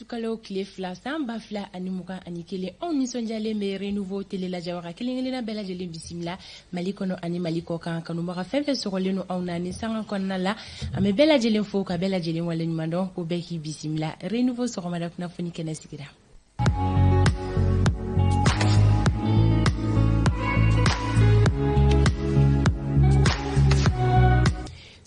utukalo tile 2 san 2021. Anw nisɔndiyalen bɛ Renouveau tele lajɛbaga kelen kelenna bɛɛ lajɛlen bisimila Mali kɔnɔ ani Mali kɔ kan. Kanubaga fɛn fɛn sɔgɔlen don anw na ni sanga kɔnɔna la, an bɛ bɛɛ lajɛlen fo ka bɛɛ lajɛlen waleɲuman dɔn, ko bɛɛ k'i bisimila. Renouveau sɔgɔmada kunnafoni kɛnɛ sigira.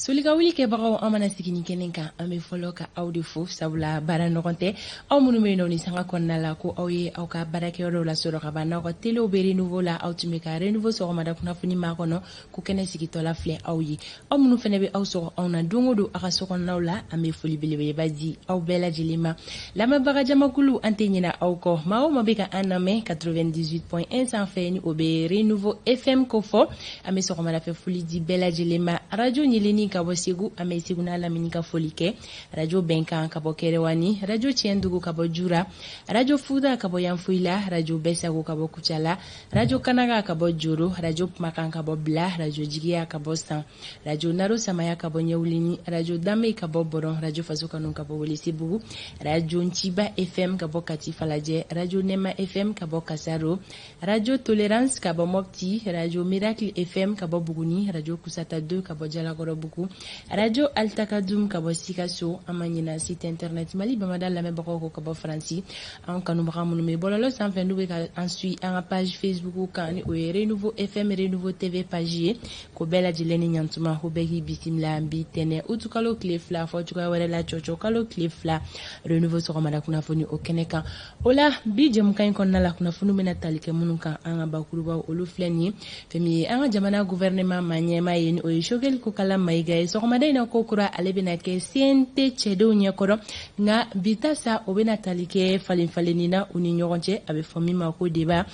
Solikawuli kɛbagaw, an mana sigi nin kɛnɛ kan, an bɛ fɔlɔ ka aw de fo, sabula baara ɲɔgɔn tɛ. Aw minnu bɛ yen nɔ ni sanga kɔnɔna la, ko aw ye aw ka baarakɛyɔrɔw lasɔrɔ ka ban, n'aw ka telew bɛ Renouveau la, aw tun bɛ ka Renouveau sɔgɔmada kunnafoni makɔnɔ, ko kɛnɛ sigitɔla filɛ aw ye. Aw minnu fana bɛ aw sɔgɔ anw na don o don aw ka sokɔnɔnaw la, an bɛ foli belebeleba di aw bɛɛ lajɛlen ma. Lamɛnbaga jamakulu, an tɛ ɲinɛ aw kɔ. Maa o maa bɛ ka an lamɛn 98.1 sanfɛ, ni o bɛ Renouveau FM ko fɔ, an bɛ sɔgɔmadafɛ foli di bɛɛ lajɛlen ma. Radio Ɲeleni ka bɔ Segu, an bɛ Segu n'a lamini ka foli kɛ. Radio Bɛnkan ka bɔ Kɛrɛwani, Radio Tiɲɛdugu ka bɔ Jura, Radio Futa ka bɔ Yanfoyila, Radio Bɛsago ka bɔ Kucala, Radio Kanaga ka bɔ Joro, Radio Kumakan ka bɔ Bila, Radio Jigiya ka bɔ San, Radio Naro Samaya ka bɔ Ɲɛwulini, Radio Danbe ka bɔ Bɔrɔn, Radio Faso Kanu ka bɔ Welesebugu, Radio Nciba FM ka bɔ Kati Falajɛ, Radio Nɛma FM ka bɔ Kasaro, Radio Tolérance ka bɔ Mopti, Radio Miracle FM ka bɔ Buguni, Radio Kusata 2 ka bɔ Jalakɔrɔbugu, Radio Altakadum ka bɔ Sikaso. An ma ɲina site internet Mali Bamada lamɛnbagaw kɔ ka bɔ Faransi. An kanubaga minnu bɛ bɔlɔlɔ sanfɛ, n'u bɛ ka an suit an ka page Facebook kan, ni o ye Renouveau FM, Renouveau TV page ye, ko bɛɛ lajɛlen ni ɲantuma, ko bɛɛ k'i bisimila bi tɛnɛ utukalo tile 2, fɔ cogoya wɛrɛ la cɔcɔ kalo tile 2, Renouveau sɔgɔmada kunnafoni o kɛnɛ kan. O la bi jɛmukan in kɔnɔna la, kunnafoni bɛna tali kɛ minnu kan, an ka bakurubaw olu filɛ nin ye. Fɛn min ye an ka jamana gouvernement ma ɲɛmaa ye, ni o ye Choguel Kokalla Maïga ye, sɔgɔmada in na ko kura ale bɛna kɛ CNT cɛdenw ɲɛkɔrɔ. Nka bi ta sa, o bɛna tali kɛ falen falenni na u ni ɲɔgɔn cɛ, a bɛ fɔ min ma ko débat.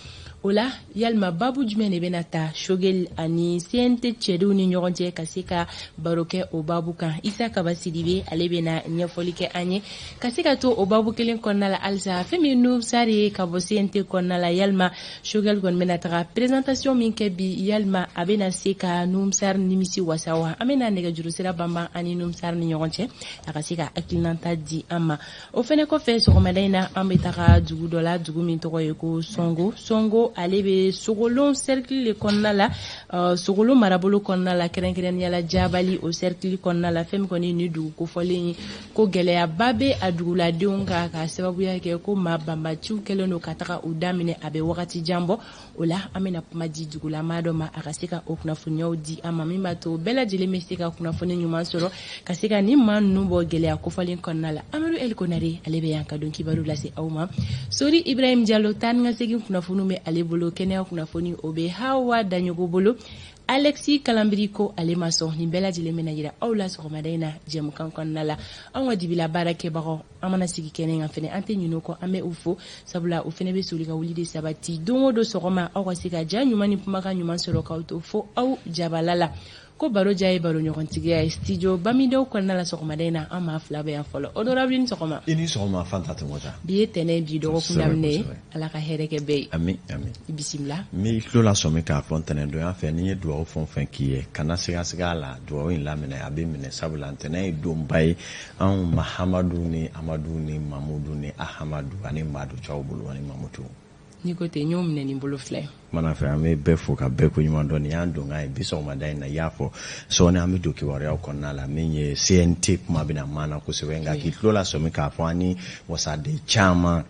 O la yalima babu jumɛn de bɛna ta Choguel ani CNT cɛdenw ni ɲɔgɔn cɛ ka se ka baro kɛ o babu kan? Isa Kaba Sidibe, ale bɛna ɲɛfɔli kɛ an ye. Ka se ka to o babu kelen kɔnɔna la halisa, fɛn min Nouhoum Sarr ye ka bɔ CNT kɔnɔna la, yalima Choguel kɔni bɛna taga présentation min kɛ bi, yalima a bɛna se ka Nouhoum Sarr nimisi wasa wa? An bɛna nɛgɛjuru sira banban ani Nouhoum Sarr ni ɲɔgɔn cɛ, a ka se ka hakilinata di an ma. O fɛnɛ kɔfɛ, sɔgɔmada in na, an bɛ taga dugu dɔ la, dugu min tɔgɔ ye ko Sɔngo. Sɔngo, ale bɛ Sogolon cercle de kɔnɔna la, Sogolon marabolo kɔnɔna la, kɛrɛnkɛrɛnnenya la Jabali o cercle kɔnɔna la. Fɛn min kɔni ni dugu kofɔlen ye, ko gɛlɛyaba bɛ a duguladenw kan, ka sababuya kɛ ko maa banbaciw kɛlen don ka taga u daminɛ, a bɛ wagati jan bɔ. O la an bɛna kuma di dugulamaa dɔ ma, a ka se ka o kunnafoniyaw di an ma, min b'a to bɛɛ lajɛlen bɛ se ka kunnafoni ɲuman sɔrɔ ka se ka nin maa ninnu bɔ gɛlɛya kofɔlen kɔnɔna la. Amadu El Konare, ale bɛ yan ka don kibaru lase aw ma. Sori Ibrahim Jalo, taa ni ka segin kunnafoniw bɛ ale bolo. Kɛnɛya kunnafoni, o bɛ Hawa Daɲogo bolo. Alexis Kalambiri ko ale ma sɔn. Nin bɛɛ lajɛlen bɛna yira aw la sɔgɔmada in na jɛmukan kɔnɔna la. Anw ka dibila baara kɛbagaw, an mana sigi kɛnɛ kan fɛnɛ, an tɛ ɲinɛ o kɔ, an bɛ u fo, sabula u fɛnɛ bɛ soli ka wuli de sabati don o don sɔgɔma, aw ka se ka ja ɲuman ni kumakan ɲuman sɔrɔ k'aw to fo aw jabala la. Ko baro diya ye baro ɲɔgɔntigiya ye. Studio Bamidaw kɔnɔna la, sɔgɔmada in na, an maa fila bɛ yan fɔlɔ. Honorable, ni sɔgɔma. I ni sɔgɔma, Fanta Tɔngɔta. Bi ye tɛnɛ, bi dɔgɔkun daminɛ ye. Ala ka hɛrɛ kɛ bɛɛ ye. Ami, ami. I bisimila. N b'i tulo lasɔmi k'a fɔ ntɛnɛndonya fɛ, n'i ye dugawu fɛn o fɛn k'i ye, kana sigasiga a la, dugawu in laminɛ, a bɛ minɛ, sabula ntɛnɛn ye donba ye anw Mahamadu ni Amadu ni Mamudu ni Ahamadu ani Madu caw bolo ani Mamutu. N'i ko ten, n y'o minɛ ni bolo fila ye. Mana fɛ, an bɛ bɛɛ fo ka bɛɛ ko ɲuman dɔn. Nin y'an donkan ye bi sɔgɔmada in na. I y'a fɔ, sɔɔni an bɛ don kibaruyaw kɔnɔna la. Min ye CNT kuma bɛna maana kosɛbɛ, nka k'i tulo lasɔmi k'a fɔ an ni wasaden caman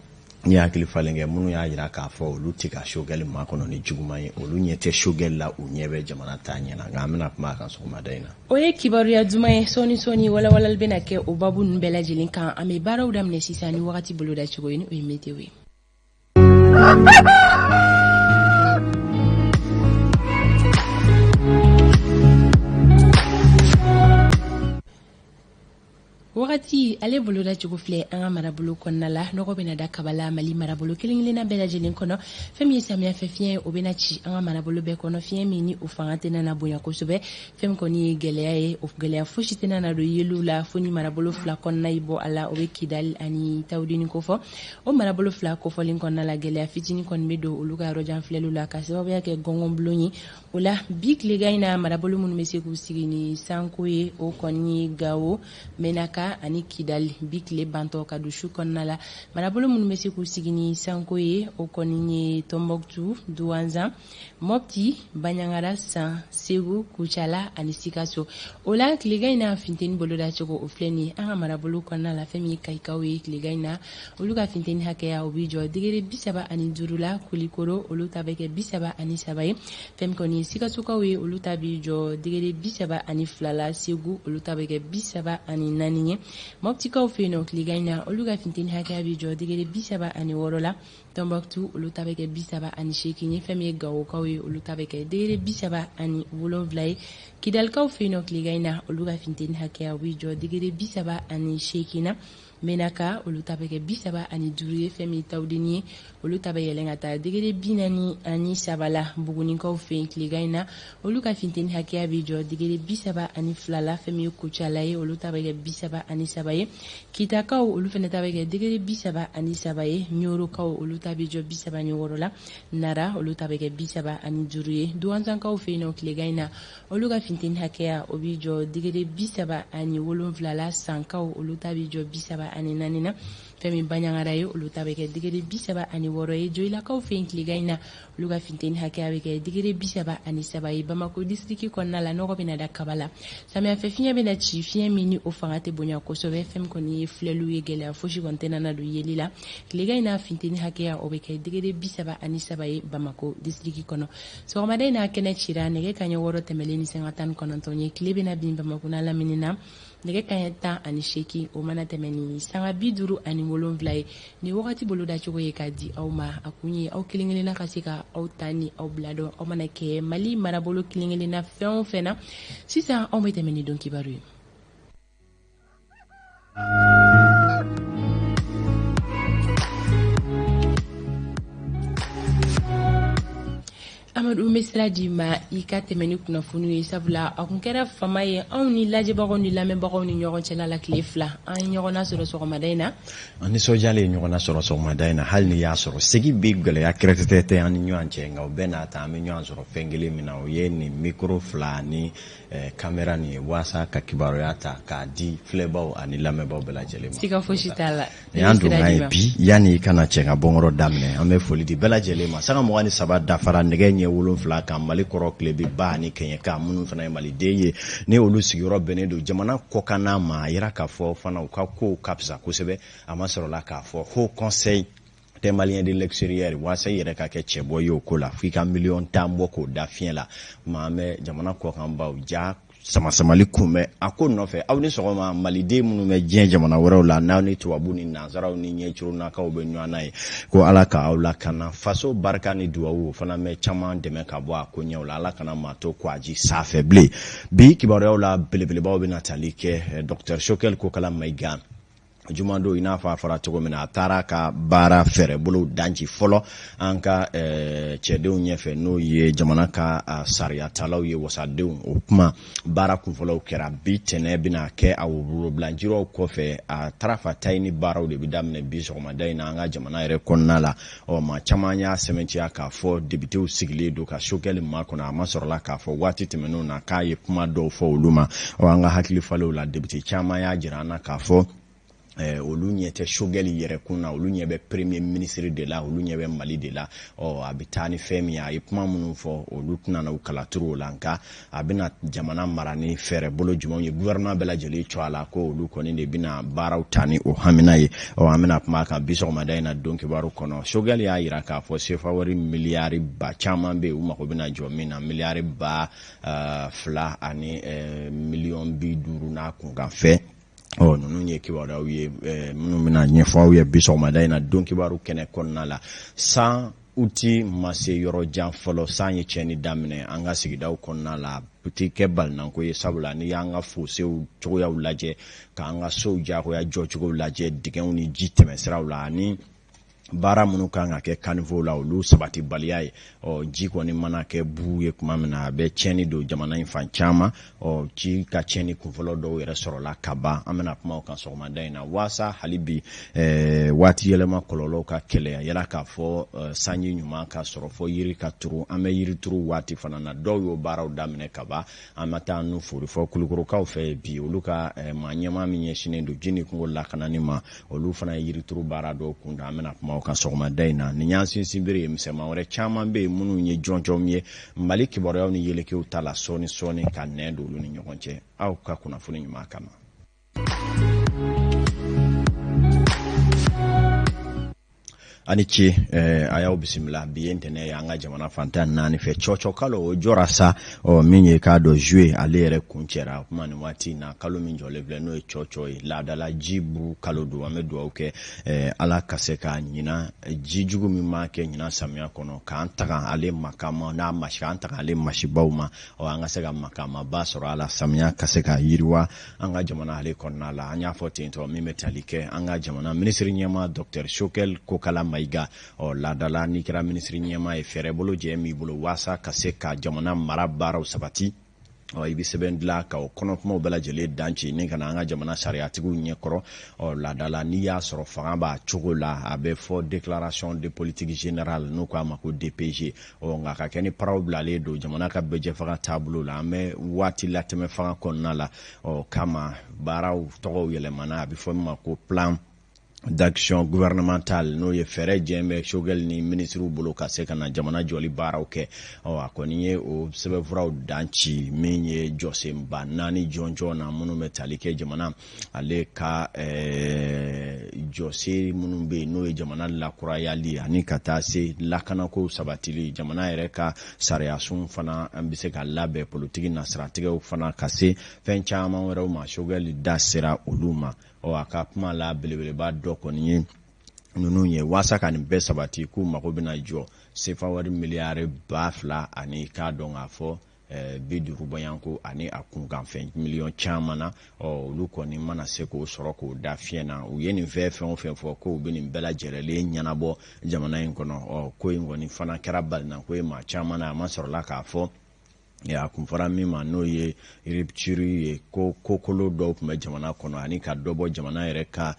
ni hakili falen kɛ, minnu y'a jira k'a fɔ olu tɛ ka Choguel makɔnɔ ni juguman ye, olu ɲɛ tɛ Choguel la, u ɲɛ bɛ jamana ta ɲɛ na. Nka an bɛna kuma a kan sɔgɔmada in na. O ye kibaruya duman ye. Sɔɔni sɔɔni, walawalali bɛna kɛ o babu ninnu bɛɛ lajɛlen kan. An bɛ baaraw daminɛ sisan ni wagati boloda cogo ye, ni o ye météo ye. Wagati ale boloda cogo filɛ an ka marabolo kɔnɔna la. Nɔgɔ bɛna da kabala Mali marabolo kelen kelenna bɛɛ lajɛlen kɔnɔ. Fɛn min ye samiya fɛ fiɲɛ ye, o bɛna ci an ka marabolo bɛɛ kɔnɔ, fiɲɛ min ni o fanga tɛna na bonya kosɛbɛ. Fɛn min kɔni ye gɛlɛya ye, o gɛlɛya fosi tɛna na don yeliw la, fo ni marabolo fila kɔnɔna yi bɔ a la, o bɛ Kidali ani Tawudeni kofɔ. O marabolo fila kofɔlen kɔnɔna la, gɛlɛya fitinin kɔni bɛ don olu ka yɔrɔjan filɛliw la, ka sababuya kɛ gɔngɔnbulon ye. O la bi tilegan in na, marabolo minnu bɛ se k'u sigi ni sanko ye, o kɔni ye Gawo, Menaka ani Kidali. Kidali. Bi tile bantɔ ka don su kɔnɔna la, marabolo minnu bɛ se k'u sigi ni sanko ye, o kɔni ye Tɔnbɔkutu, Duwanzan, Mɔpti, Banjagara, San, Segu, Kucala ani Sikaso. O la tilegan in na, funteni bolodacogo o filɛ nin ye an ka marabolo kɔnɔna la. Fɛn min ye Kayikaw ye, tilegan in na olu ka funteni hakɛya o b'i jɔ degré 35 la. Kulikoro, olu ta bɛ kɛ 33 ye. Fɛn min kɔni ye Sikasokaw ye, olu ta b'i jɔ degré 32 la. Segu, olu ta bɛ kɛ 34 ye. Mɔptikaw fɛ yen nɔ, tilegan in na olu ka funteni hakɛya b'i jɔ degré 36 la. Tɔnbɔkutu, olu ta bɛ kɛ 38 ye. Fɛn min ye Gawokaw ye, olu ta bɛ kɛ degré 37 ye. Kidalikaw fɛ yen nɔ, tilegan in na olu ka funteni hakɛya o b'i jɔ degré 38 na. Menaka, olu ta bɛ kɛ 35 ye. Fɛn min ye Tawudeni ye, olu ta bɛ yɛlɛn ka taa degré 43 la. Bugunikaw fɛ yen, tilegan in na olu ka funteni hakɛya bɛ jɔ degré 32 la. Fɛn min ye Kucala ye, olu ta bɛ kɛ 33 ye. Kitakaw, olu fana ta bɛ kɛ degré 33 ye. Ɲorokaw, olu ta bɛ jɔ 36 la. Nara, olu ta bɛ kɛ 35 ye. Duwanzankaw fɛ yen nɔ, tilegan in na olu ka funteni hakɛya o b'i jɔ degré 37 la. Sankaw, olu ta b'i jɔ 34 na. Fɛn min Banjagara ye, olu ta bɛ kɛ degré 36 ye. Joyilakaw fɛ yen, tilegan in na olu ka funteni hakɛya bɛ kɛ degré 33 ye. Bamako disiriki kɔnɔna la, nɔgɔ bɛna da kaba la. Samiyɛfɛ fiɲɛ bɛna ci, fiɲɛ min ni o fanga tɛ bonya kosɛbɛ. Fɛn min kɔni ye filɛliw ye, gɛlɛya fosi kɔni tɛna na don yeli la. Tilegan in na funteni hakɛya o bɛ kɛ degré 33 ye Bamako disiriki kɔnɔ. Sɔgɔmada in na kɛnɛ cira nɛgɛ kanɲɛ 6 tɛmɛlen ni sanga 19 ye. Tile bɛna bin Bamako n'a lamini na nɛgɛ kanɲɛ 18, o mana tɛmɛ ni sanga 57 ye. Ni wagati bolodacogo ye k'a di aw ma, a kun ye aw kelen kelenna ka se ka aw ta ni aw bila dɔn aw mana kɛ Mali marabolo kelen kelenna fɛn o fɛn na. Sisan anw bɛ tɛmɛ ni don kibaru ye. Amadu, n bɛ sira d'i ma i ka tɛmɛ ni kunnafoniw ye, sabula a kun kɛra fama ye anw ni lajɛbagaw ni lamɛnbagaw ni ɲɔgɔn cɛla la tile 2. An ye ɲɔgɔn nasɔrɔ sɔgɔmada in na. An nisɔndiyalen ye ɲɔgɔn nasɔrɔ sɔgɔmada in na, hali n'i y'a sɔrɔ segi bɛ gɛlɛya kɛrɛtɛtɛ an ni ɲɔgɔn cɛ, nka o bɛɛ n'a ta an bɛ ɲɔgɔn sɔrɔ fɛn kelen min na, o ye nin mikoro 2 ni kamera nin ye, waasa ka kibaruya ta k'a di filɛbaw ani lamɛnbaw bɛɛ lajɛlen ma. Siga fosi t'a la. Nin y'an donkan ye bi. Yanni i kana cɛ ka bɔnkɔrɔ daminɛ, an bɛ foli di bɛɛ lajɛlen ma. Sanga 23 dafara nɛgɛ ɲɛ 7 kan Mali kɔrɔ, tilebi ba ani kɛɲɛka, minnu fana ye maliden ye ni olu sigiyɔrɔ bɛnnen don jamana kɔkanna ma, a yira k'a fɔ fana u ka kow ka fisa kosɛbɛ. A ma sɔrɔla k'a fɔ Haut Conseil des Maliens de l'extérieur, waasa i yɛrɛ ka kɛ cɛbɔ ye o ko la, f'i ka miliyɔn 10 bɔ k'o da fiɲɛ la. Ma an bɛ jamana kɔkanbaw ja samasamali kunbɛn a ko nɔfɛ. Aw ni sɔgɔma, maliden minnu bɛ diɲɛ jamana wɛrɛw la, n'aw ni tubabu ni nansaraw ni ɲɛcurunakaw bɛ ɲɔgɔn na ye, ko Ala ka aw lakana. Faso barika ni duwawu, o fana bɛ caman dɛmɛ ka bɔ a ko ɲɛw la. Ala kana maa to ko a ji sanfɛ bilen. Bi kibaruyaw la, belebelebaw bɛna tali kɛ Docteur Choguel Kokala Mayiga. Jumadon, i n'a fɔ a fɔra cogo min na, a taara ka baara fɛɛrɛbolow danci fɔlɔ an ka cɛdenw ɲɛfɛ, n'o ye jamana ka sariyatalaw ye, wasadenw. O kuma baara kunfɔlɔw kɛra. Bi tɛnɛ bɛna kɛ a worobilanjiraw kɔfɛ, a tarafa tayi ni baaraw de bɛ daminɛ bi sɔgɔmada in na an ka jamana yɛrɛ kɔnɔna la. Ɔ maa caman y'a sɛmɛntiya k'a fɔ depitew sigilen don ka Choguel makɔnɔ. A ma sɔrɔla k'a fɔ waati tɛmɛnenw na k'a ye kuma dɔw fɔ olu ma. Ɔ an ka hakili falenw la, depite caman y'a jira an na k'a fɔ olu ɲɛ tɛ Choguel yɛrɛ kun na, olu ɲɛ bɛ premier ministre de la, olu ɲɛ bɛ Mali de la. Ɔ a bɛ taa ni fɛn min ye, a ye kuma minnu fɔ, olu tɛna na u kalaturu o la, nka a bɛna jamana mara ni fɛɛrɛ bolo jumɛnw ye, gouvernement bɛɛ lajɛlen cɔ a la ko olu kɔni de bɛna baaraw ta ni o hamina ye. Ɔ an bɛna kuma a kan bi sɔgɔmada in na don kibaru kɔnɔ. Choguel y'a jira k'a fɔ sefa wari miliyari ba caman bɛ yen, u mago bɛna jɔ min na, miliyari 2000 ani miliyɔn 50 n'a kunkan fɛ. Ɔ ninnu ye kibaruyaw ye minnu bɛna ɲɛfɔ aw ye bi sɔgɔmada in na don kibaru kɛnɛ kɔnɔna la. San uti ma se yɔrɔ jan fɔlɔ, san ye tiɲɛni daminɛ an ka sigidaw kɔnɔna la. Ti kɛ balinanko ye, sabula n'i y'an ka fosew cogoyaw lajɛ, k'an ka sow jagoya jɔcogow lajɛ, dingɛw ni ji tɛmɛsiraw la ani Baara minnu kan ka kɛ caniveau la, olu sabatibaliya ye. Ɔ, ji kɔni mana kɛ bu ye tuma min na, a bɛ tiɲɛni don jamana in fan caman. Ɔ, ji ka tiɲɛni kunfɔlɔ dɔw yɛrɛ sɔrɔla ka ban. An bɛna kuma o kan sɔgɔmada in na, waasa hali bi waati yɛlɛma kɔlɔlɔw ka kɛlɛya yala k'a fɔ sanji ɲuman ka sɔrɔ, fɔ yiri ka turu. An bɛ yiri turu waati fana na, dɔw y'o baaraw daminɛ ka ban. An ma taa n'u fori fɔ Kulukorokaw fɛ bi, olu ka maa ɲɛmaa min ɲɛsinnen don ji ni kungo lakanani ma, olu fana ye yirituru baara dɔw kun da. An bɛna kuma o kan sɔgɔmada in na. Nin y'an sinsinbere ye. Misɛnman wɛrɛ caman bɛ yen minnu ye jɔnjɔnw ye Mali kibaruyaw ni yelekew ta la, sɔɔni sɔɔni ka nɛn don olu ni ɲɔgɔn cɛ, aw ka kunnafoni ɲuman kama. A ni ce, a y'aw bisimila. Bi ye ntɛnɛn ye an ka jamana fan 14 fɛ. Cɔcɔ kalo o jɔra sa. Ɔ, min ye k'a dɔn juillet ale yɛrɛ kuncɛra kuma nin waati in na. Kalo min jɔlen filɛ, n'o ye cɔcɔ ye, laadala ji bu kalo don. An bɛ dugawu kɛ Ala ka se ka ɲinan ji jugu min ma kɛ ɲinan samiya kɔnɔ, k'an taga ale makama n'a masi, k'an taga ale masibaw ma. Ɔ, an ka se ka makamaba sɔrɔ a la, samiya ka se ka yiriwa an ka jamana ale kɔnɔna la. An y'a fɔ ten tɔ, min bɛ tali kɛ an ka jamana minisiri ɲɛmaa Dr Choguel Kokala Mayiga. Ɔ, laadala n'i kɛra minisiri ɲɛmaa ye, fɛɛrɛ bolo jɛ b'i bolo waasa ka se ka jamana mara baaraw sabati. Ɔ, i bɛ sɛbɛn dilan ka o kɔnɔkumaw bɛɛ lajɛlen danci ni ka na an ka jamana sariyatigiw ɲɛkɔrɔ. Ɔ, laadala n'i y'a sɔrɔ fanga b'a cogo la, a bɛ fɔ déclaration de politique générale, n'u k'a ma ko DPG. Ɔ, nka ka kɛ ni paraw bilalen don jamana ka bɛɛjɛfanga taabolo la, an bɛ waati latɛmɛ fanga kɔnɔna la. Ɔ kama baaraw tɔgɔw yɛlɛmana, a bɛ fɔ min ma ko plan d'action gouvernementale, n'o ye fɛɛrɛ jɛn bɛ Choguel ni minisiriw bolo ka se ka na jamana jɔli baaraw kɛ. Ɔ, a kɔni ye o sɛbɛnfuraw dan ci, min ye jɔsenba 4 jɔnjɔn na, minnu bɛ tali kɛ jamana ale ka jɔsen minnu bɛ yen, n'o ye jamana lakurayali ani ka taa se lakanako sabatili, jamana yɛrɛ ka sariyasun fana an bɛ se ka labɛn, politiki nasiratigɛw fana, ka se fɛn caman wɛrɛw ma. Choguel da sera olu ma. Ɔ, a ka kuma la belebeleba dɔ kɔni ye ninnu ye, waasa ka nin bɛɛ sabati, k'u mago bɛna jɔ sefa wari miliyari 2000 ani k'a dɔn k'a fɔ 50 bɔyanko ani a kunkanfɛn miliyɔn caman na. Ɔ, olu kɔni mana se k'o sɔrɔ k'o da fiɲɛ na, u ye nin fɛn fɛn o fɛn fɔ k'u bɛ nin bɛɛ lajɛlen ɲɛnabɔ jamana in kɔnɔ. Ɔ, ko in kɔni fana kɛra balinako ye maa caman na. A ma sɔrɔla k'a fɔ a kun fɔra min ma, n'o ye rupture ye, ko kokolo dɔw tun bɛ jamana kɔnɔ ani ka dɔ bɔ jamana yɛrɛ ka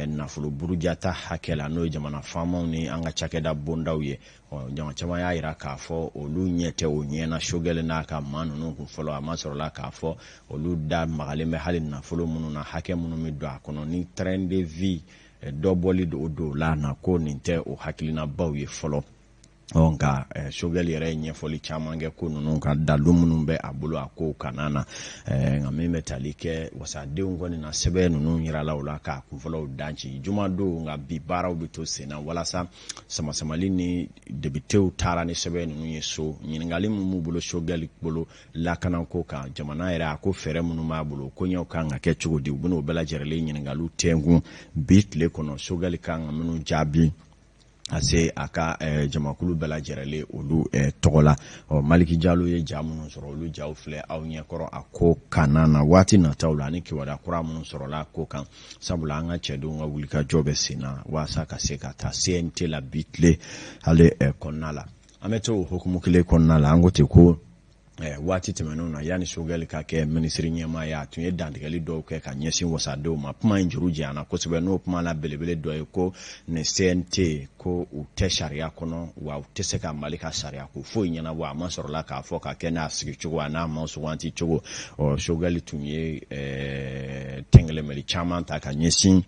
nafolo burujata hakɛ la, n'o ye jamana faamaw ni an ka cakɛda bondaw ye. Ɔ, jama caman y'a yira k'a fɔ olu ɲɛ tɛ o ɲɛna Choguel n'a ka maa ninnu kun fɔlɔ. A ma sɔrɔla k'a fɔ olu da magalen bɛ hali nafolo minnu na, hakɛ minnu bɛ don a kɔnɔ ni train de vie dɔ bɔli don o don la na, ko nin tɛ o hakilinabaw ye fɔlɔ. Ɔ, nka Choguel yɛrɛ ye ɲɛfɔli caman kɛ ko ninnu ka dalu minnu bɛ a bolo a kow kana na. Nka min bɛ tali kɛ wasadenw kɔni na, sɛbɛn ninnu yirala u la k'a kunfɔlɔw danci jumadon. Nka bi baaraw bɛ to sen na walasa samasamali ni depitew taara ni sɛbɛn ninnu ye so. Ɲininkali min b'u bolo Choguel bolo lakanako kan, jamana yɛrɛ a ko fɛɛrɛ minnu b'a bolo, koɲɛw kan ka kɛ cogo di, u bɛn'o bɛɛ lajɛlen ɲininkaliw tɛnkun bi tile kɔnɔ, Choguel kan ka minnu jaabi a se a ka jamakulu bɛɛ lajɛlen olu tɔgɔ la. Ɔ, Maliki Jalo ye ja minnu sɔrɔ, olu jaw filɛ aw ɲɛkɔrɔ a ko kana na waati nataw la, ani kibaruya kura minnu sɔrɔla a ko kan, sabula an ka cɛdenw ka wulikajɔ bɛ sen na waasa ka se ka taa CNT la bi tile ale kɔnɔna la. An bɛ to o hukumu kelen kɔnɔna la. An ko ten ko waati tɛmɛnenw na, yanni Choguel ka kɛ minisiri ɲɛmaa ye, a tun ye dantigɛli dɔw kɛ ka ɲɛsin wasadenw ma. Kuma in juru janyana kosɛbɛ, n'o kuma la belebele dɔ ye ko nin CNT, ko u tɛ sariya kɔnɔ, wa u tɛ se ka Mali ka sariya ko foyi ɲɛnabɔ. A ma sɔrɔla k'a fɔ ka kɛ n'a sigi cogo a n'a ma suganti cogo. Ɔ, Choguel tun ye tɛngɛlɛmɛli caman ta ka ɲɛsin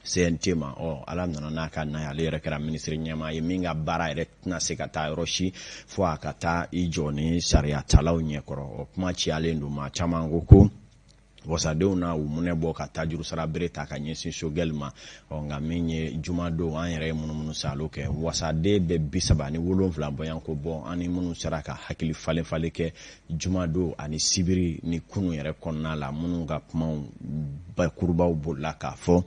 CNT ma. Ɔ, Ala nana n'a ka na ye, ale yɛrɛ kɛra minisiri ɲɛmaa ye, min ka baara yɛrɛ tɛna se ka taa yɔrɔ si fo a ka taa i jɔ ni sariya talaw ɲɛkɔrɔ. Ɔ, kuma ciyalen don, maa caman ko ko wasadenw na u munɛ bɔ ka taa jurusara bere ta ka ɲɛsin Choguel ma. Ɔ, nka min ye jumadon, an yɛrɛ ye munumunu salo kɛ, wasaden bɛ 37 bɔyanko bɔ, an ni minnu sera ka hakili falen falen kɛ jumadon ani sibiri ni kunu yɛrɛ kɔnɔna la, minnu ka kumaw bakurubaw bolila k'a fɔ.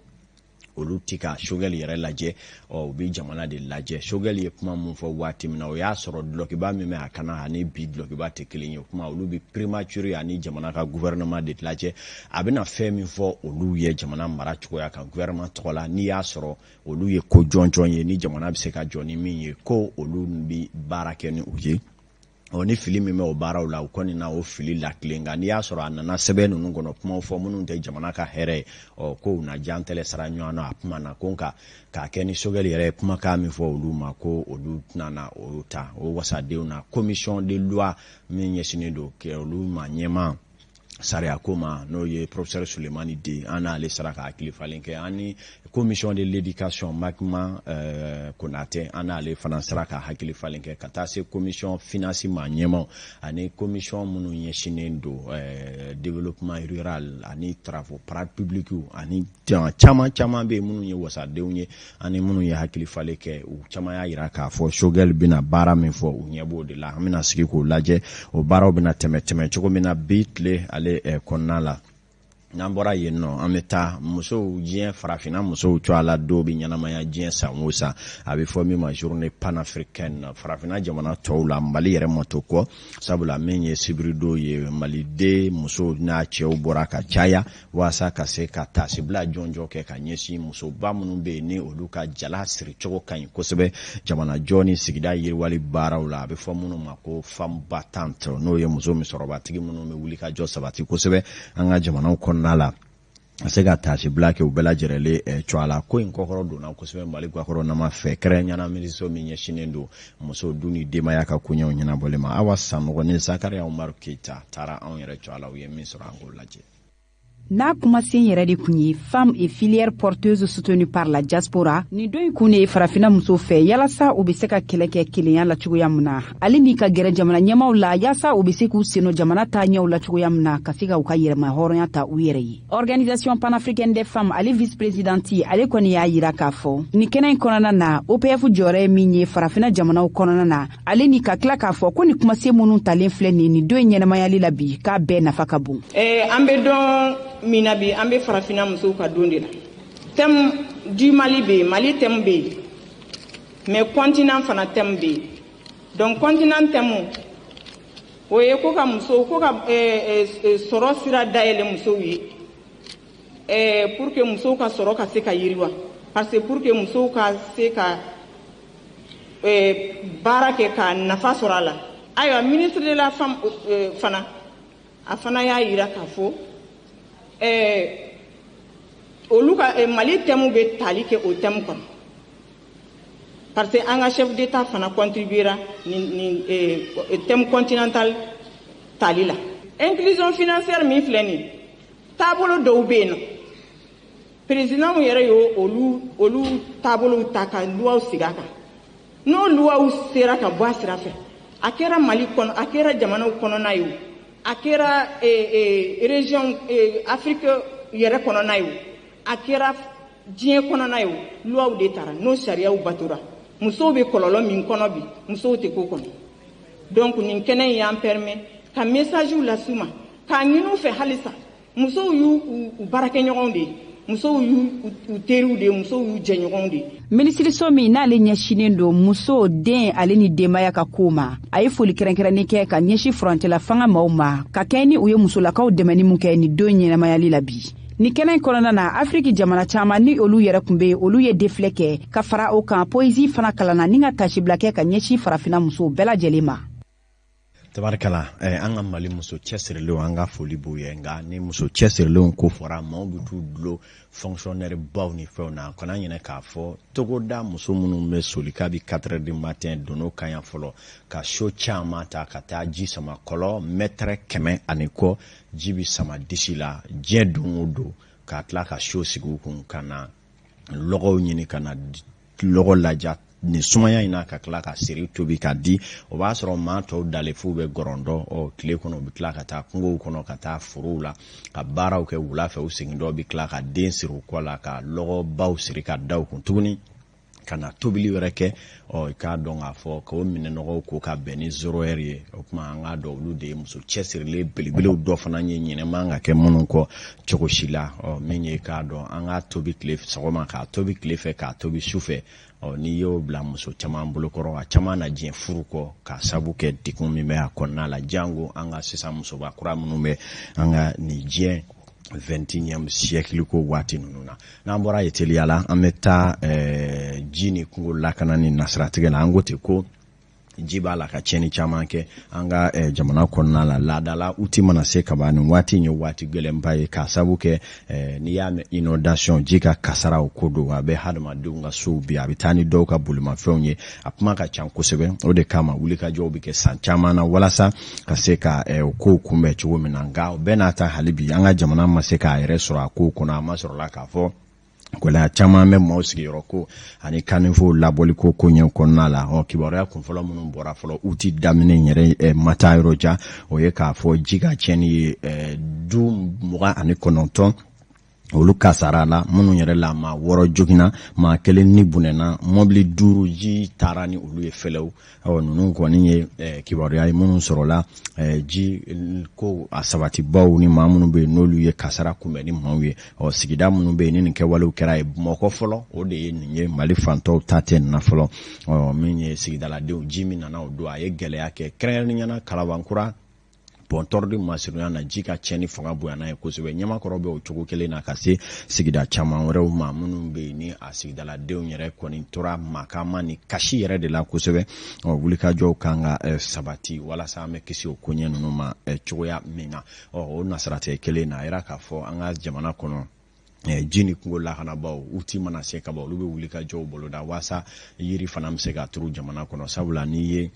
Olu ti ka Choguel yɛrɛ lajɛ, ɔ u bɛ jamana de lajɛ. Choguel ye kuma mun fɔ waati min na, o y'a sɔrɔ dulɔkiba min bɛ a kana ani bi dulɔkiba tɛ kelen ye. O kuma, olu bɛ primature ani jamana ka gouvernement de lajɛ. A bɛna fɛn min fɔ olu ye jamana mara cogoya kan gouvernement tɔgɔ la, n'i y'a sɔrɔ olu ye ko jɔnjɔn ye ni jamana bɛ se ka jɔ ni min ye, ko olu bɛ baara kɛ ni o ye. Ɔ ni fili min bɛ o baaraw la, u kɔni na o fili latilen. Nka n'i y'a sɔrɔ a nana sɛbɛn ninnu kɔnɔ kumaw fɔ minnu tɛ jamana ka hɛrɛ ye, ɔ ko u na jantɛlɛ sara ɲɔgɔn na a kuma na. Ko nka k'a kɛ ni Choguel yɛrɛ ye kumakan min fɔ olu ma, ko olu tɛna na o ta o wasadenw na. Commission de loi min ɲɛsinnen don kɛ olu ma ɲɛma sariya ko ma, n'o ye professeur Sulemani Den, an n'ale sera ka hakili falen kɛ. An ni commission de l'éducation, Makima Konatɛ, an n'ale fana sera ka hakili falen kɛ, ka taa se commission finance ma ɲɛmaw ani commission minnu ɲɛsinnen don développement rural ani travaux publics ani caman caman bɛ yen minnu ye wasadenw ye ani minnu ye hakili falen kɛ. U caman y'a jira k'a fɔ Choguel bɛna baara min fɔ, u ɲɛ b'o de la. An bɛna sigi k'o lajɛ, o baaraw bɛna tɛmɛ tɛmɛ cogo min na bi tile ale kɔnɔna la. N'an bɔra yen nɔ, an bɛ taa musow, diɲɛ farafinna musow cogoya la. Dɔw bɛ ɲɛnamaya diɲɛ san o san, a bɛ fɔ min ma journée panafricaine. Farafinna jamana tɔw la, Mali yɛrɛ ma to kɔ, sabula min ye sibiridon ye, maliden musow n'a cɛw bɔra ka caya walasa ka se ka taasibila jɔnjɔn kɛ ka ɲɛsin musoba minnu bɛ yen ni olu ka jala siricogo ka ɲi kosɛbɛ jamanajɔ ni sigida yiriwali baaraw la. A bɛ fɔ minnu ma ko femme battante, n'o ye muso musokɔrɔbatigi minnu bɛ wuli ka jɔ sabati kosɛbɛ an ka jamanaw kɔnɔna la, ka se ka taasibila kɛ u bɛɛ lajɛlen cogoya la. Ko in kɔkɔrɔ donna kosɛbɛ Mali gakɔrɔnama fɛ, kɛrɛnkɛrɛnnenya minisiriso min ɲɛsinnen don muso du ni denbaya ka koɲɛw ɲɛnabɔli ma. Awa Sanɔgɔ ni Zakariya Umaru Keyita taara anw yɛrɛ cogoya la, u ye min sɔrɔ, an k'o lajɛ. N'a kumasen yɛrɛ de kun ye "Femmes et filières porteuses soutenues par la diaspora", nin don in kun de ye farafina muso fɛ yalasa u be se ka kɛlɛ kɛ kelenya la cogoya min na, ale ni ka gɛrɛ jamana ɲɛmaw la yaasa u be se k'u senno jamana ta ɲɛw la cogoya min na, ka se ka u ka yɛrɛma hɔrɔnya ta u yɛrɛ ye. Organisation panafricaine des femmes, ale vice présidente, ale kɔni y'a yira k'a fɔ nin kɛnɛ in kɔnɔna na, OPF jɔyɔrɔ ye min ye farafina jamanaw kɔnɔna na, ale ni ka tila k'a fɔ ko ni kumasen minnu talen filɛ nin don in ɲɛnamayali la bi, k'a bɛɛ nafa ka bon. An bɛ don min na bi, an bɛ farafinna musow ka don de la. Thème du Mali bɛ yen, Mali thème bɛ yen, mais continent fana thème bɛ yen. Donc continent thème, o ye ko ka musow ko ka sɔrɔ sira dayɛlɛ musow ye pour que musow ka sɔrɔ ka se ka yiriwa, parce que pour que musow ka se ka baara kɛ ka nafa sɔrɔ a la. Ayiwa, ministre de la femme fana, a fana y'a yira k'a fɔ olu ka Mali thème bɛ tali kɛ o thème kɔnɔ, parce que an ka chef d'état fana contribuera nin thème continental tali la. Inclusion financière min filɛ nin ye, taabolo dɔw bɛ yen nɔ, président yɛrɛ y'o olu taabolow ta ka luwaw sigi a kan. N'o luwaw sera ka bɔ a sira fɛ, a kɛra Mali kɔnɔ, a kɛra jamanaw kɔnɔna ye o, a kɛra région Afrique yɛrɛ kɔnɔna ye o, a kɛra diɲɛ kɔnɔna ye o, luwaw de tara, n'o sariyaw batora, musow bɛ kɔlɔlɔ min kɔnɔ bi, musow tɛ k'o kɔnɔ. Donc nin kɛnɛ in y'an permet ka message las'u ma, k'a ɲini u fɛ halisa. Musow y'u u baarakɛɲɔgɔnw de ye, musow y'u u teriw de ye, musow y'u jɛɲɔgɔnw de ye. Minisiriso min n'ale ɲɛsinen don muso, den ale ni denbaya ka kow ma, a ye foli kɛrɛnkɛrɛnnin kɛ ka ɲɛsin furancɛla fanga maaw ma, ka kɛɲɛ ni u ye musolakaw dɛmɛni mun kɛ nin don ɲɛnamayali la bi. Ni kɛnɛ in kɔnɔna na, Afiriki jamana caman ni olu yɛrɛ kun be yen, olu ye défilé kɛ. Ka fara o kan, poésie fana kalanna ni ka tasibila kɛ ka ɲɛsin farafina musow bɛɛ lajɛlen ma. Tabarikala, an ka Mali muso cɛsirilenw, an ka foli b'u ye. Nka ni muso cɛsirilenw ko fɔra, maaw bɛ t'u dulo fonctionnaire baw ni fɛnw na. Kana ɲinɛ k'a fɔ togoda muso minnu bɛ soli kabi 4 heures du matin, dono kaɲa fɔlɔ, ka seau caman ta ka taa ji sama kɔlɔ mɛtɛrɛ 100 ani kɔ, ji bɛ sama disi la diɲɛ don o don, ka tila ka seau sigi u kun ka na lɔgɔw ɲini ka na lɔgɔ laja nin sumaya in na, ka tila ka seri tobi ka di. O b'a sɔrɔ maa tɔw dalen f'u bɛ gɔrɔndɔ. Ɔ tile kɔnɔ, u bɛ tila ka taa kungow kɔnɔ, ka taa forow la, ka baaraw kɛ. Wula fɛ, u segin dɔw bɛ tila ka den siri u kɔ la, ka lɔgɔbaw siri ka da u kun tuguni. Ka na tobili wɛrɛ kɛ, ɔ, i k'a dɔn k'a fɔ k'o minɛnɔgɔw ko ka bɛn ni 0 heure ye. O tuma an k'a dɔn, olu de ye muso cɛsirilen belebelew dɔ fana ye, ɲinɛ man ka kɛ minnu kɔ cogo si la. Ɔ, min ye k'a dɔn, an k'a tobi tile sɔgɔma, k'a tobi tile fɛ, k'a tobi su fɛ. Ɔ, n'i y'o bila muso caman bolokɔrɔ, a caman na diɲɛ furu kɔ k'a sabu kɛ degun min bɛ a kɔnɔna la, jango an ka sisan musoba kura minnu bɛ an ka nin diɲɛ 21e siècle ko waati ninnu na. N'an bɔra yen teliya la, an bɛ taa ji ni kungo lakana ni nasiratigɛ la. An ko ten ko ji b'a la ka tiɲɛni caman kɛ an ka jamana kɔnɔna la. Laadala uti mana se kaban, nin waati in ye waati gɛlɛnba ye, k'a sabu kɛ n'i y'a mɛn inondation, ji ka kasara, o ko don. A bɛ hadamadenw ka sow bi, a bɛ taa ni dɔw ka bolimafɛnw ye, a kuma ka ca kosɛbɛ. O de kama wulikajɔw bɛ kɛ san caman na walasa ka se ka o kow kunbɛn cogo min na. Nka o bɛɛ n'a ta, hali bi an ka jamana ma se k'a yɛrɛ sɔrɔ a kow kɔnɔ. A ma sɔrɔla k'a fɔ gɛlɛya caman bɛ maaw sigiyɔrɔ ko ani caniveauw labɔli ko koɲɛ kɔnɔna la. Ɔ, kibaruya kunfɔlɔ minnu bɔra fɔlɔ uti daminɛ yɛrɛ ma taa yɔrɔ jan, o ye k'a fɔ ji ka tiɲɛni ye du 29, olu kasara la. Minnu yɛrɛ la, maa 6 joginna, maa kelen ni bunɛna, mɔbili duuru ji taara ni olu ye fɛlɛw. Ɔ, ninnu kɔni ye kibaruya ye minnu sɔrɔla ji ko a sabatibaw ni maa minnu bɛ yen n'olu ye kasara kunbɛn ni maaw ye. Ɔ, sigida minnu bɛ yen ni nin kɛwalew kɛra ye Bamakɔ fɔlɔ, o de ye nin ye. Mali fantɔw ta tɛ nin na fɔlɔ. Ɔ, min ye sigidaladenw, ji min nana o don, a ye gɛlɛya kɛ, kɛrɛnkɛrɛnnenya la Kalabankura pɔntɔrɔ masurunya na, ji ka tiɲɛni fanga bonyana ye kosɛbɛ. Ɲamakɔrɔ bɛ o cogo kelen na, ka se sigida caman wɛrɛw ma minnu bɛ yen ni a sigidaladenw yɛrɛ kɔni tora makama ni kasi yɛrɛ de la kosɛbɛ. Ɔ, wulikajɔw kan ka sabati walasa an bɛ kisi o koɲɛ ninnu ma cogoya min na. Ɔ, o nasiratigɛ kelen na, a yira k'a fɔ an ka jamana kɔnɔ, ji ni kungo lakanabaw, uti mana se ka ban, olu bɛ wulikajɔw boloda walasa yiri fana bɛ se ka turu jamana kɔnɔ. Sabula n'i ye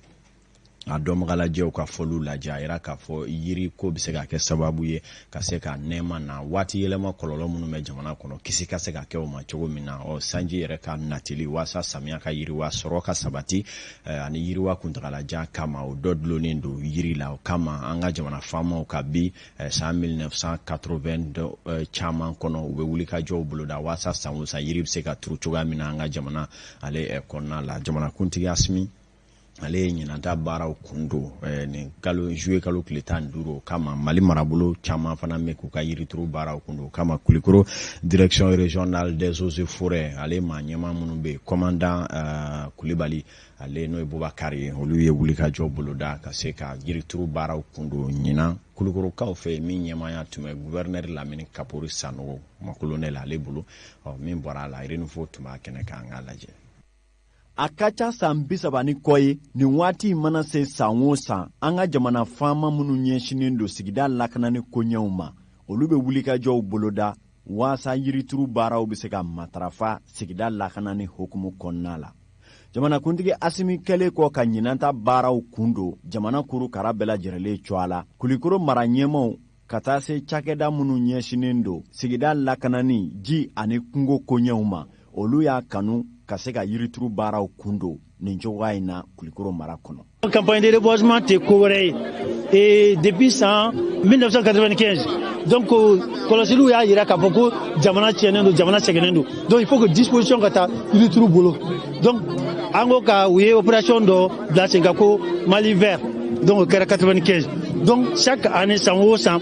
a dɔnbagalajɛw ka fɔliw lajɛ, a yira k'a fɔ yiri ko bɛ se ka kɛ sababu ye ka se ka nɛɛma na waati yɛlɛma kɔlɔlɔ minnu bɛ jamana kɔnɔ, kisi ka se ka kɛ o ma cogo min na. Ɔ, sanji yɛrɛ ka natili walasa samiya ka yiriwa, sɔrɔ ka sabati ani yiriwa kuntagalajan kama, o dɔ dulonnen don yiri la. O kama an ka jamana faamaw ka bi san 1980 caman kɔnɔ, u bɛ wulikajɔw boloda walasa san o san yiri bɛ se ka turu cogoya min na an ka jamana ale kɔnɔna la. Jamanakuntigi Asimi, ale ye ɲinanta baaraw kun don nin kalo juillet kalo tile 15. O kama Mali marabolo caman fana bɛ k'u ka yirituru baaraw kun don. O kama Kulikoro direction régionale des eaux et forêts, ale maa ɲɛmaa minnu bɛ yen, commandant Kulibali, ale n'o ye Bubakari ye, olu ye wulikajɔ boloda ka se ka yirituru baaraw kun don ɲinan Kulukorokaw fɛ, min ɲɛmaaya tun bɛ gouverneur Lamini Kapori Sanogo ma colonel ale bolo. Ɔ, min bɔra a la, Renouveau tun b'a kɛnɛ kan, an k'a lajɛ. A ka ca san 30 ni kɔ ye, nin waati in mana se san o san, an ka jamana faama minnu ɲɛsinnen don sigida lakanani koɲɛw ma, olu bɛ wulikajɔw boloda waasa yirituru baaraw bɛ se ka matarafa sigida lakanani hukumu kɔnɔna la. Jamanakuntigi Asimi kɛlen kɔ ka ɲinanta baaraw kun don jamana kurukara bɛɛ lajɛrɛlen cogoya la, Kulikoro mara ɲɛmaw ka taa se cakɛda minnu ɲɛsinnen don sigida lakanani, ji ani kungo koɲɛw ma, olu y'a kanu ka se ka yirituru baaraw kun don nin cogoya in na Kulikoro mara kɔnɔ. Campagne de reboisement tɛ ko wɛrɛ ye. Et depuis san 1995, donc kɔlɔsiliw y'a yira k'a fɔ ko jamana tiɲɛnen don, jamana sɛgɛnnen don. Donc il faut que disposition ka taa yirituru bolo. Donc an ko ka u ye opération dɔ bila sen kan ko Mali vert. Donc o kɛra 95. Donc chaque année, san o san,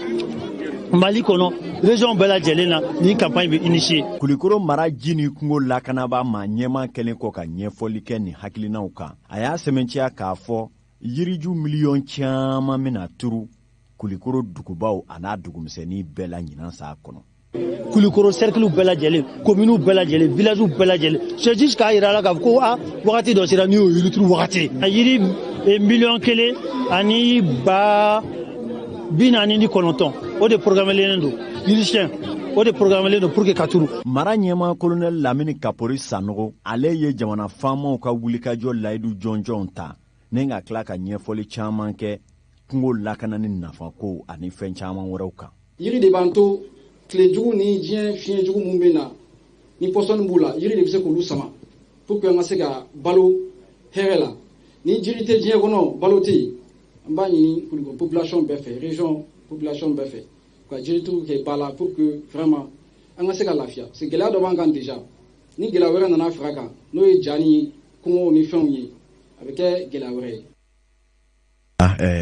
Mali kɔnɔ, région bɛɛ lajɛlen na, ni campagne bɛ initier. Kulikoro mara ji ni kungo lakanaba maa ɲɛma kɛlen kɔ ka ɲɛfɔli kɛ nin hakilinaw kan, a y'a sɛmɛntiya k'a fɔ yiriju miliyɔn caman bɛna turu Kulikoro dugubaw a n'a dugumisɛnnin bɛɛ la ɲinan san kɔnɔ. Kulikoro cercle bɛɛ lajɛlen, commune bɛɛ lajɛlen, village bɛɛ lajɛlen, c'est juste k'a yira la k'a fɔ ko a wagati dɔ sera, ni y'o yirituru wagati. A yiri 1 049 000, o de programmelen don, yirisiyɛn o de programmelen don pour que ka turu. Mara ɲɛma colonel Lamini Kapori Sanogo, ale ye jamana faamaw ka wulikajɔ layidu jɔnjɔnw ta ni ka tila ka ɲɛfɔli caman kɛ kungo lakanani nafako ani fɛn caman wɛrɛw kan. Yiri de b'an to tile jugu ni diɲɛ fiɲɛ jugu mun bɛ na ni pɔsɔni b'u la, yiri de bɛ se k'olu sama pour que an ka se ka balo hɛrɛ la. Ni jiri tɛ diɲɛ kɔnɔ, balo tɛ yen. An b'a ɲini Kulukoro population bɛɛ fɛ, région population bɛɛ fɛ, ka jirituru kɛ ba la pour que vraiment an ka se ka lafiya, parce que gɛlɛya dɔ b'an kan déjà. Ni gɛlɛya wɛrɛ nana fara kan, n'o ye ja ni kɔngɔw ni fɛnw ye, a bɛ kɛ gɛlɛya wɛrɛ ye.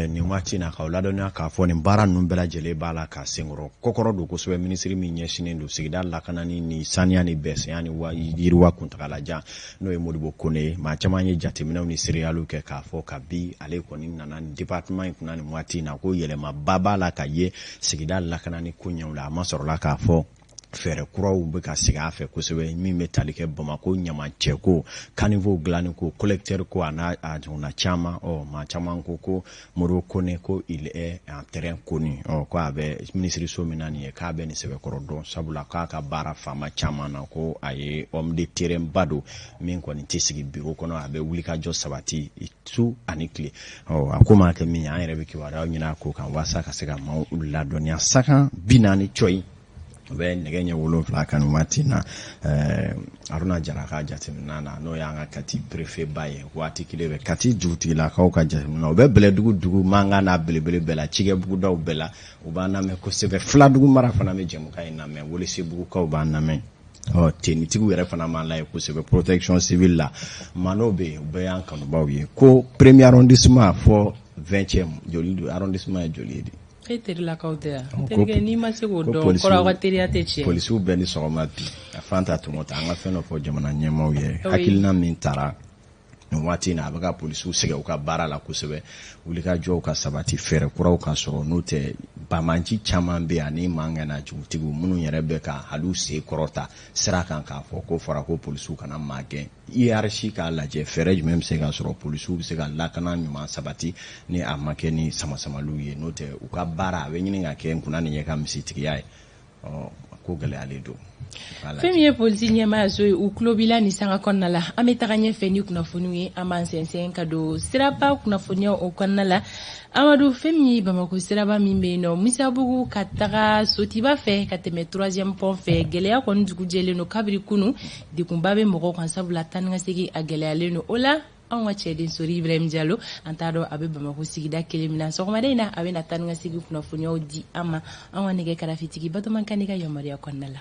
Nin waati na, k'aw ladɔnniya k'a fɔ nin baara ninnu bɛɛ lajɛlen b'a la ka senkɔrɔ kɔkɔrɔ don kosɛbɛ. Minisiri min ɲɛsinnen don sigida lakanani ni saniya ni bɛsɛnya ni yiriwa kuntagalajan, n'o ye Modibo Kone ye, maa caman ye jateminɛw ni seereyaliw kɛ k'a fɔ kabi ale kɔni nana nin département in kunna nin waati in na, ko yɛlɛmaba b'a la ka ye sigida lakanani koɲɛw la. A ma sɔrɔla k'a fɔ fɛɛrɛ kuraw bɛ ka sigi a fɛ kosɛbɛ, min bɛ tali kɛ Bamakɔ ɲamancɛko, caniveau dilanni ko, collecteur ko, a n'a a ɲɔgɔnna caman. Ɔ, maa caman ko ko Modibo Kone, ko il est en terrain connu. Ɔ, ko a bɛ minisiriso min na nin ye, k'a bɛ nin sɛbɛkɔrɔ dɔn, sabula k'a ka baara faama caman na, ko a ye homme de terrain ba don min kɔni tɛ sigi bureau kɔnɔ, a bɛ wulikajɔ sabati su ani tile. Ɔ, a ko maa kɛ min ye, an yɛrɛ bɛ kibaruyaw ɲini a ko kan walasa ka se ka maaw ladɔnniya. Sakan 40 cɔyi o bɛ nɛgɛ ɲɛ 7 kan nin waati na. Haruna Jara ka jateminɛ na, n'o y'an ka Kati préfet ba ye, waati kelen bɛ Kati dugutigilakaw ka jateminɛ, o bɛ Bɛlɛdugu dugu mankan n'a belebele bɛɛ la, cikɛbugudaw bɛɛ la, u b'an lamɛn kosɛbɛ. Filadugu mara fana bɛ jɛmukan in lamɛn, Welesebugukaw b'an lamɛn. Ɔ, tenitigiw yɛrɛ fana b'an layɛ kosɛbɛ. Protection civile la, man'o bɛ yen, u bɛɛ y'an kanubaw ye. Ko premier arrondissement fɔ 20e, joli arrondissement ye joli ye de? E terilakaw tɛ yan, terikɛ? N'i ma se k'o dɔn, kɔrɔ aw ka teriya tɛ tiɲɛ. Polisiw bɛɛ ni sɔgɔma. Bi a fan ta tɔmɔ ta, an ka fɛn dɔ fɔ jamana ɲɛmaaw ye. Hakilina min taara nin waati in na, a bɛ ka polisiw sɛgɛn u ka baara la kosɛbɛ. Wulikajɔw ka sabati, fɛɛrɛ kuraw ka sɔrɔ, n'o tɛ banbanci caman bɛ yen ani mankan jugutigiw minnu yɛrɛ bɛ ka hali sen kɔrɔta sira kan k'a fɔ ko fɔra ko polisiw kana maa gɛn. Hiérarchie k'a lajɛ, fɛɛrɛ jumɛn bɛ se ka sɔrɔ, polisiw bɛ se ka lakana ɲuman sabati ni a ma kɛ ni samasamaliw ye? N'o tɛ, u ka baara a bɛ ɲini ka kɛ n kunna nin ye ka misitigiya ye. Ɔ, ko gɛlɛyalen don. Fɛn min ye polisi ɲɛmaayaso ye, u tulo b'i la nin sanga kɔnɔna la. An bɛ taga ɲɛfɛ ni kunnafoniw ye. An b'an sɛnsɛn ka don siraba kunnafoniyaw o kɔnɔna la. Amadu, fɛn min ye Bamako siraba min bɛ yen nɔ, Misabugu ka taga Sotiba fɛ ka tɛmɛ troisième pont fɛ, gɛlɛya kɔni dugu jɛlen don kabiri kunu. Degunba bɛ mɔgɔw kan, sabula taa ni ka segin a gɛlɛyalen don. O la, anw ka cɛden Sori Ibrahim Jalo, an t'a dɔn a bɛ Bamako sigida kelen min na, sɔgɔmada in na a bɛ na taa ni ka segin kunnafoniyaw di an ma, an ka nɛgɛ karafetigi Batoma Kane ka yamaruya kɔnɔna la.